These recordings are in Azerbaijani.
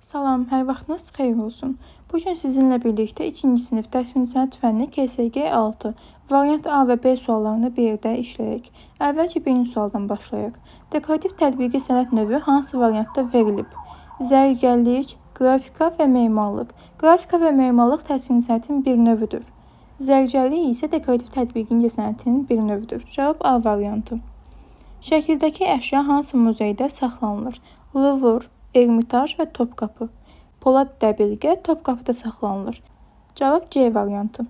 Salam, hər vaxtınız xeyir olsun. Bu gün sizinlə birlikdə 2-ci sinif təsvir sənət fənni KSG 6 variant A və B suallarını bir yerdə işləyək. Əvvəlcə birinci sualdan başlayaq. Dekorativ tətbiqi sənət növü hansı variantda verilib? Zərgərlik, qrafika və memarlıq. Qrafika və memarlıq təsvir sənətin bir növüdür. Zərgərlik isə dekorativ tətbiqi incəsənətinin bir növüdür. Cavab A variantı. Şəkildəki əşya hansı muzeydə saxlanılır? Luvr, Ermitaj və Topqapı. Polad dəbilqə Topqapıda saxlanılır. Cavab C variantı.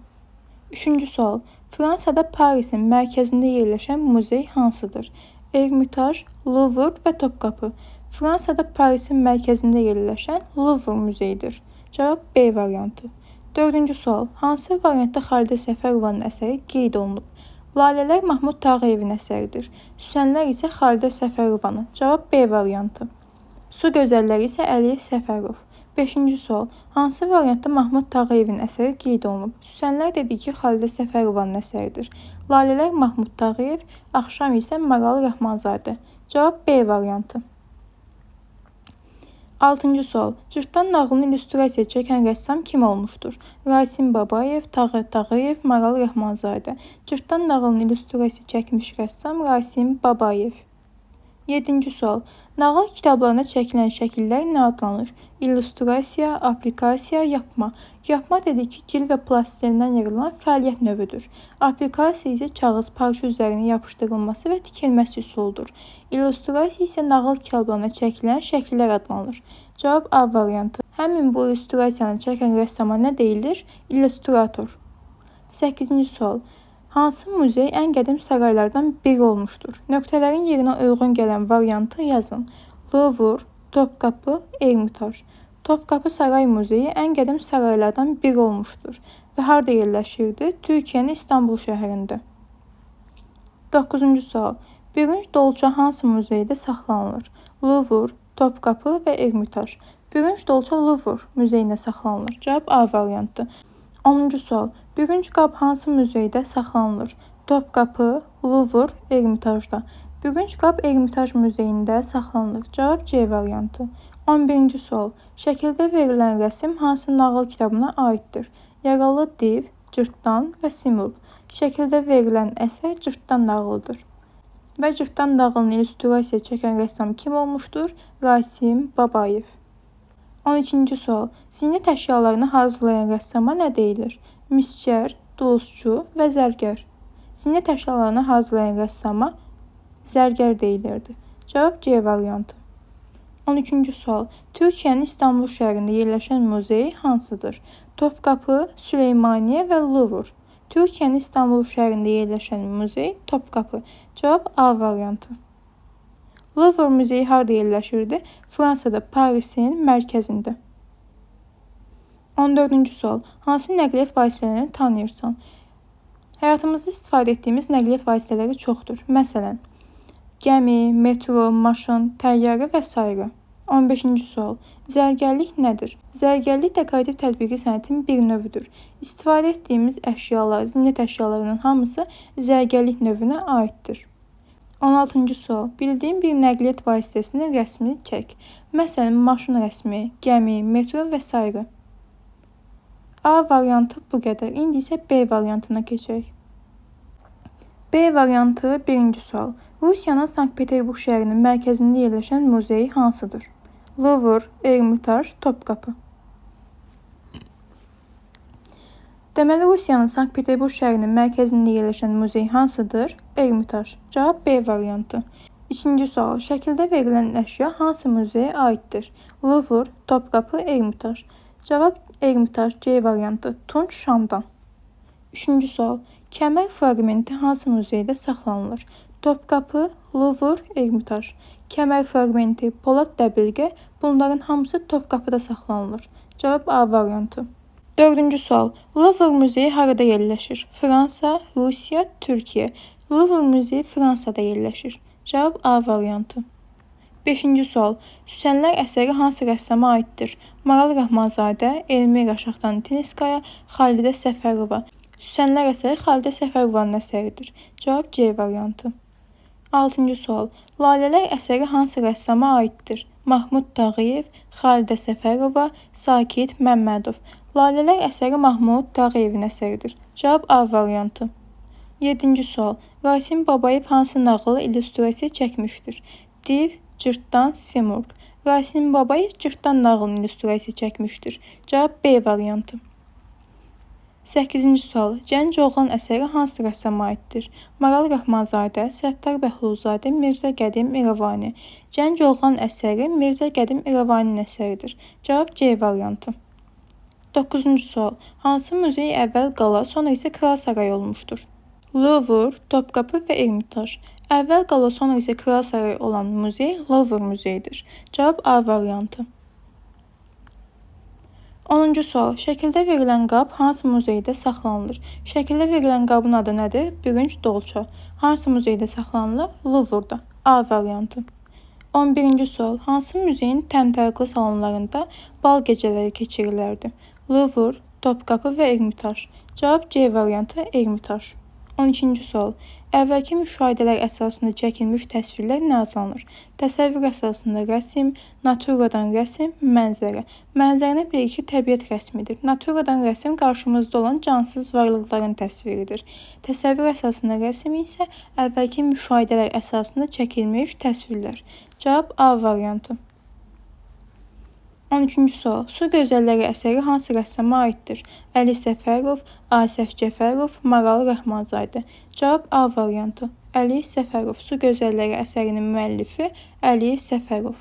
Üçüncü sual. Fransada Parisin mərkəzində yerləşən muzey hansıdır? Ermitaj, Luvr və Topqapı. Fransada Parisin mərkəzində yerləşən Luvr muzeyidir. Cavab B variantı. Dördüncü sual. Hansı variantda Xalidə Səfərovanın əsəri qeyd olunub? Lalələr Mahmud Tağıyevin əsəridir. Süsənlər isə Xalidə Səfərovanın. Cavab B variantı. Su gözəlləri isə Əliyev Səfərov. Beşinci sual. Hansı variantda Mahmud Tağıyevin əsəri qeyd olunub? Süsənlər dedik ki, Xalidə Səfərovanın əsəridir. Lalələr Mahmud Tağıyev, Axşam isə Maral Rəhmanzadə. Cavab B variantı. Altıncı sual. Cırtdan nağılını illüstrasiya çəkən rəssam kim olmuşdur? Rasim Babayev, Tağı Tağıyev, Maral Rəhmanzadə. Cırtdan nağılını illüstrasiya çəkmiş rəssam Rasim Babayev. Yedinci sual. Nağıl kitablarında çəkilən şəkillər nə adlanır? İllüstrasiya, aplikasiya, yapma. Yapma dedik ki, cild və plastilindən yaradılan fəaliyyət növüdür. Aplikasiya isə kağız parça üzərinə yapışdırılması və tikilməsi üsuludur. İllüstrasiya isə nağıl kitablarında çəkilən şəkillər adlanır. Cavab A variantı. Həmin bu illüstrasiyanı çəkən rəssama nə deyilir? İllüstrator. 8-ci sual. Hansı muzey ən qədim saraylardan biri olmuşdur? Nöqtələrin yerinə uyğun gələn variantı yazın. Luvr, Topqapı, Ermitaj. Topqapı Saray Muzeyi ən qədim saraylardan biri olmuşdur və harda yerləşirdi? Türkiyənin İstanbul şəhərində. 9-cu sual. Bürünc dolça hansı muzeydə saxlanılır? Luvr, Topqapı və Ermitaj. Bürünc dolça Luvr muzeyində saxlanılır. Cavab A variantı. 10-cu sual. Bürünc qab hansı muzeydə saxlanılır? Topqapı, Luvr, Ermitajda. Bürünc qab Ermitaj muzeyində saxlanılır. Cavab C variantı. 11-ci sual. Şəkildə verilən rəsm hansı nağıl kitabına aiddir? Yaralı div, Cırtdan və Simurq. Şəkildə verilən əsər Cırtdan nağılıdır. Və Cırtdan nağılını illüstrasiya çəkən rəssam kim olmuşdur? Rasim Babayev. 12-ci sual. Zinət əşyalarını hazırlayan rəssama nə deyilir? Misgər, duluzçu və zərgər. Zinət əşyalarını hazırlayan rəssama zərgər deyilirdi. Cavab C variantı. 13-cü sual. Türkiyənin İstanbul şəhərində yerləşən muzey hansıdır? Topqapı, Süleymaniyə və Luvr. Türkiyənin İstanbul şəhərində yerləşən muzey Topqapı. Cavab A variantı. Luvr muzeyi harda yerləşirdi? Fransada, Parisin mərkəzində. 14-cü sual. Hansı nəqliyyat vasitələrini tanıyırsan? Həyatımızda istifadə etdiyimiz nəqliyyat vasitələri çoxdur. Məsələn, gəmi, metro, maşın, təyyarə və s. 15-ci sual. Zərgərlik nədir? Zərgərlik dekorativ tətbiqi sənətin bir növüdür. İstifadə etdiyimiz əşyalar, zinət əşyalarının hamısı zərgərlik növünə aiddir. 16-cı sual. Bildiyin bir nəqliyyat vasitəsinin rəsmini çək. Məsələn, maşın rəsmi, gəmi, metro və s. A variantı bu qədər. İndi isə B variantına keçək. B variantı birinci sual. Rusiyanın Sankt-Peterburq şəhərinin mərkəzində yerləşən muzey hansıdır? Luvr, Ermitaj, Topqapı. Deməli, Rusiyanın Sankt-Peterburq şəhərinin mərkəzində yerləşən muzey hansıdır? Ermitaj. Cavab B variantı. İkinci sual. Şəkildə verilən əşya hansı muzeyə aiddir? Luvr, Topqapı, Ermitaj. Cavab Ermitaj C variantı. Tunç Şamdan. Üçüncü sual. Kəmər fraqmenti hansı muzeydə saxlanılır? Topqapı, Luvr, Ermitaj. Kəmər fraqmenti, Polad dəbilqə bunların hamısı Topqapıda saxlanılır. Cavab A variantı. Dördüncü sual. Luvr muzeyi harada yerləşir? Fransa, Rusiya, Türkiyə. Luvr muzeyi Fransada yerləşir. Cavab A variantı. Beşinci sual. Süsənlər əsəri hansı rəssama aiddir? Maral Rəhmanzadə, Elmira Şaxtantinskaya, Xalidə Səfərova. Süsənlər əsəri Xalidə Səfərovanın əsəridir. Cavab C variantı. Altıncı sual. Lalələr əsəri hansı rəssama aiddir? Mahmud Tağıyev, Xalidə Səfərova, Sakit Məmmədov. Lalələr əsəri Mahmud Tağıyevin əsəridir. Cavab A variantı. 7-ci sual. Rasim Babayev hansı nağılı illüstrasiya çəkmişdir? Div, Cırtdan, Simurq. Rasim Babayev Cırtdan nağılını illüstrasiya çəkmişdir. Cavab B variantı. 8-ci sual. Gənc oğlan əsəri hansı rəssama aiddir? Maral Rəhmanzadə, Səttar Bəhlulzadə, Mirzə Qədim İrəvani. Gənc oğlan əsəri Mirzə Qədim İrəvaninin əsəridir. Cavab C variantı. 9-cu sual. Hansı muzey əvvəl qala, sonra isə Kral Sarayı olmuşdur? Louvre, Topqapı və Ermitaj. Əvvəl qala, sonra isə Kral Sarayı olan muzey Louvre muzeyidir. Cavab A variantı. 10-cu sual. Şəkildə verilən qab hansı muzeydə saxlanılır? Şəkildə verilən qabın adı nədir? Bürünc dolça. Hansı muzeydə saxlanılır? Louvre-da. A variantı. 11-ci sual. Hansı muzeyin təmtəraqlı salonlarında bal gecələri keçirilərdi? Louvre, Topqapı və Ermitaj. Cavab C variantı, Ermitaj. 12-ci sual. Əvvəlki müşahidələr əsasında çəkilmiş təsvirlər nə adlanır? Təsəvvür əsasında rəsm, naturadan rəsm, mənzərə. Mənzərəni bilirik ki, təbiət rəsmidir. Naturadan rəsm qarşımızda olan cansız varlıqların təsviridir. Təsəvvür əsasında rəsm isə əvvəlki müşahidələr əsasında çəkilmiş təsvirlər. Cavab A variantı. 13-cü sual. Su gözəlləri əsəri hansı rəssama aiddir? Əli Səfərov, Asəf Cəfərov, Maral Rəhmanzadə. Cavab A variantı. Əli Səfərov. Su gözəlləri əsərinin müəllifi Əli Səfərov.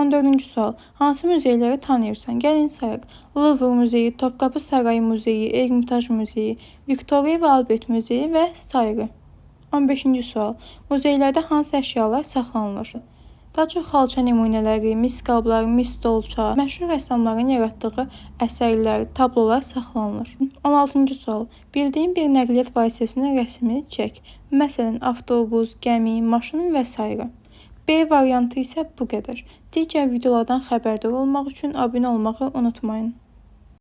14-cü sual. Hansı muzeyləri tanıyırsan? Gəlin sayaq. Louvre muzeyi, Topqapı Sarayı muzeyi, Ermitaj muzeyi, Viktoriya və Albert muzeyi və sairə. 15-ci sual. Muzeylərdə hansı əşyalar saxlanılır? Daha çox xalça nümunələri, mis qablar, mis dolça, məşhur rəssamların yaratdığı əsərlər, tablolar saxlanılır. 16-cı sual. Bildiyin bir nəqliyyat vasitəsinin rəsmini çək. Məsələn, avtobus, gəmi, maşın və s. B variantı isə bu qədər. Digər videolardan xəbərdar olmaq üçün abunə olmağı unutmayın.